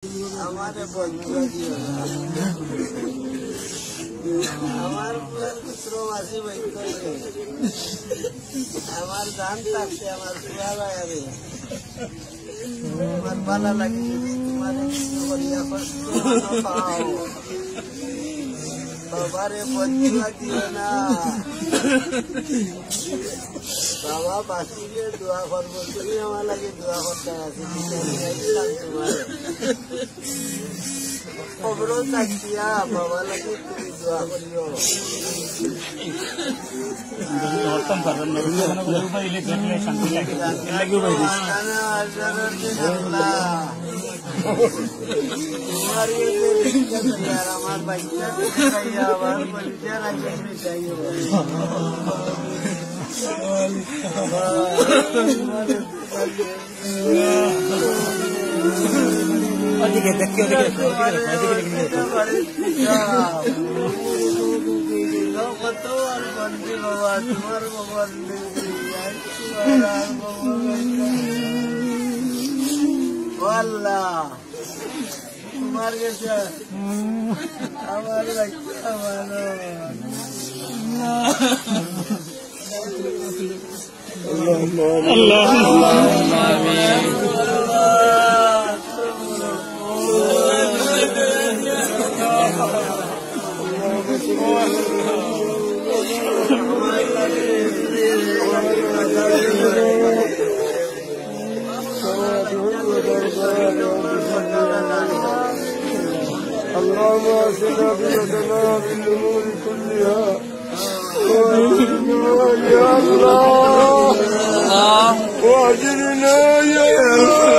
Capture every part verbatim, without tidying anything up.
আমারে বদদোয়া দিও না। আমার পুয়ার পুত্র মাসি বৈদ্য। আমার জান থাকতে আমার পুয়া লাগে। আমার ভালা লাগে যদি তোমার একটু করিয়া কষ্ট না পাও। বাবারে বদদোয়া দিও না। বাবা বাঁচিলে দোয়া করবো, তুমি আমার লাগি দোয়া করতে আছি। কবরো থাকিয়া বাবা লাগি তুমি দোয়া করিও। তোমার বাচ্চা, আমার বাচ্চা, আমার বাচ্চা। ওদিকে দেখো, ওদিকে দেখো, ওদিকে দেখো, ওদিকে দেখো। ও আল্লাহ, তোমার কাছে আমার বাচ্চা ভালো। اللهم آمين. اللهم آمين. اللهم أحسن عاقبتنا في الأمور كلها. وأجرنا يا الله. وأجرنا يا الله.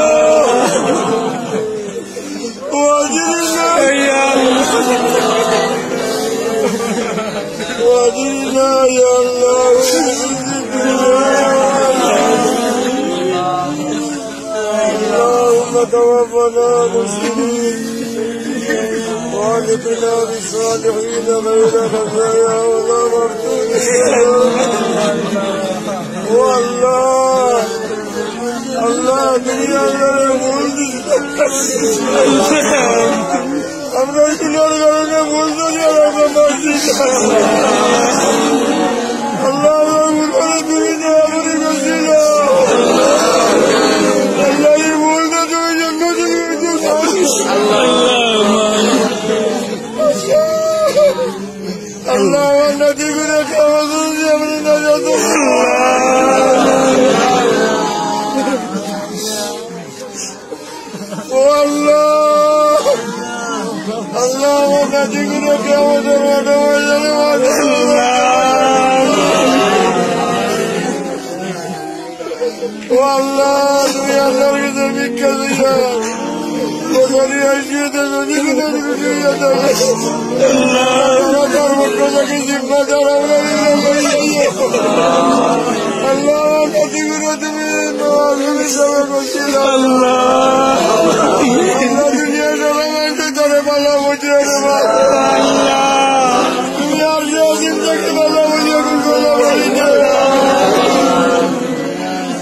وأجرنا يا الله. وأجرنا يا الله. اللهم توفنا مسلمين وألحقنا بالصالحين غير خزايا ولا مفتونين. ও আল্লাহ, আল্লাহ, তুমি আল্লাহর ভুল দিছো। আমরা গুনার কারণে ভুল ধরিয়া রাখা পারছি না। আল্লাহ, আমরা ভুল করে তুমি দয়া করে গেছি না। আল্লাহ, এই ভুলটা তুমি জন্য তুমি একটু আল্লাহ, আমার নাতি করে একটা অবস্থা দিয়ে আপনি না যাতে। ও আল্লাহ, আল্লাহ, আমার নাতি করে একটা অবস্থা দিয়ে আপনি না যাতে। ও আল্লাহ, তুমি আল্লাহর কাছে ভিক্ষা চাইলাম। কোথায় আইসিইউতে যদি কোনো কিছু হইয়া থাকে, আল্লাহ, তার পক্ষ থেকে জিম্মাদার আমরা নিলাম। আল্লাহ, আমার ক্ষতিগুলো তুমি তোমার হিসাবে করছি না। আল্লাহ, আল্লাহ, দুনিয়ার সবাই মানতে তারা ভালো বুঝে দেবা। আল্লাহ, তুমি আর যে দিন থেকে ভালো বুঝে, ভালো বুঝে।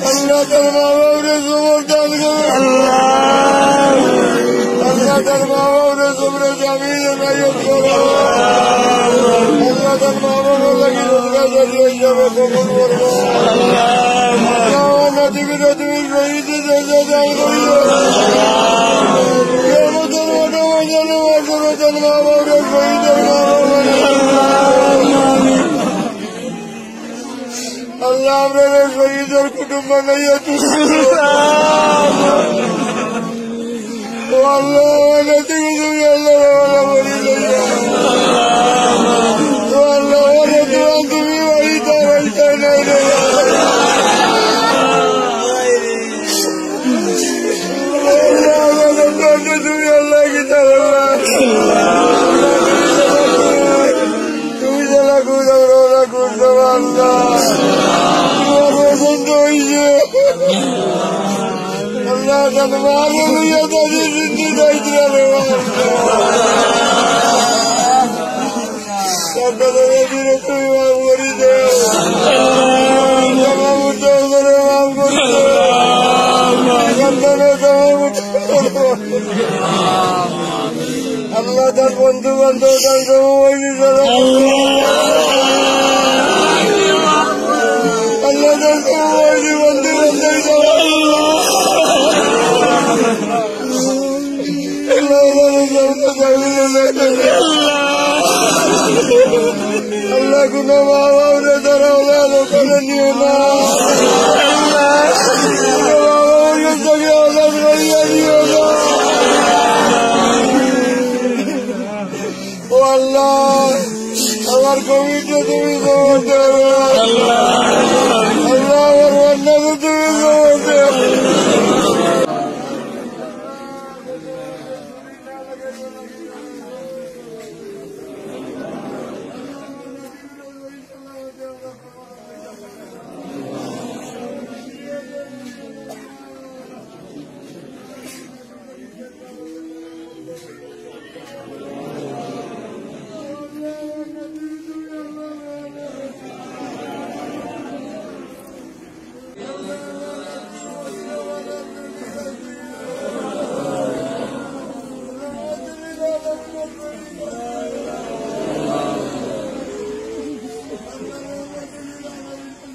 আল্লাহ তার মা বাবারে সবর দান করো। আল্লাহ তার মা বাবারে সবরে জামিল এনায়েত করো। আল্লাহ তার মা বাবার লাগি সদকা জারিয়া হিসাবে কবুল করো। আল্লাহ নাতিগুলো তুমি শহীদ দরজা দান করিও। কেমন ময়দানে মাঝে তার মা বাবারে শহীদের মা বাবারে আল্লাহ, আমরা শহীদের কুটুম বানাইয়া তুমি। ও আল্লাহ, আমার নাতিকে তুমি আল্লাহ, ভালো করি লইয়া। ও আল্লাহ, আমার নাতিকে তুমি বাড়িতে রাখতে নাই রে। ও আল্লাহ, আমার নাতিকে তুমি আল্লাহ কি তার আল্লাহ। তুমি যারা গুণ, আমরা গুণ দেবো আল্লাহ। তোমার পছন্দ হইছে। আল্লাহ, তার মারে লইয়া তাদের জিন্দি যাইতে হবে আল্লাহ। সন্তানের এদিনে তুমি মাফ করি দেও। সভাপতি হজরে মাফ করি দেও। সন্তানের সভাপতি হজরে মাফ করি দেও। আল্লাহ, তার বন্ধু বান্ধব, তার সমবয়সী যারা, আল্লাহ, তার সমবয়সী বন্ধু বান্ধব যারা, আল্লাহ, আল্লাহ, আল্লাহ, আল্লাহ, আল্লাহ, কোনো মা বাপরে তারা ওরা দোকানে নিও না। আল্লাহ, কোনো মা বাপরে তারা ওরা করিয়া নিও না। ও আল্লাহ, আমার কমিটি তুমি জবাব দেবে। আল্লাহ, আমার রান্নাকে তুমি জবাব দেবে।